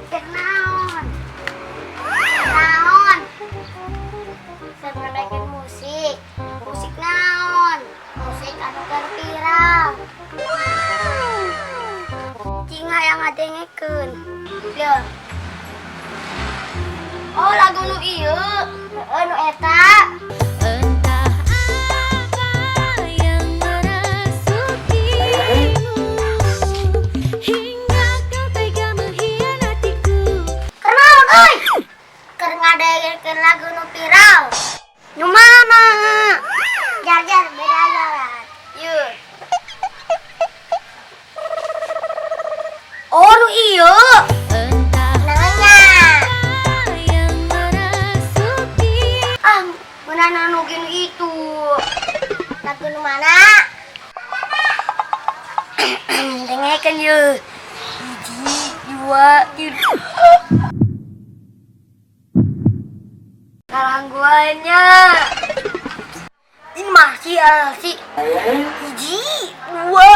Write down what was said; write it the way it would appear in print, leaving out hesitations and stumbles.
Keur naon? Naon? Keur ngadengekeun musik. Musik naon? Musik anu keur viral. Cing hayang ngadengekeun. Ya. Oh, lagu nu ieu. Heeh, nu eta. Entah apa yang merasukimu hingga kau tega mengkhianatiku. Keur naon euy? Keur ngadengekeun lagu nu viral. Nu mana? Jar jar beda jalan. Yeuh. Oh, nu ieu. Entah Namanya. apa yang merasuki. Ah, mana nu gini itu? Lagu nu mana? Dengekeun yeuh. Hiji, dua, tiga. Karangguannya. Ini masih sih. Hiji, dua,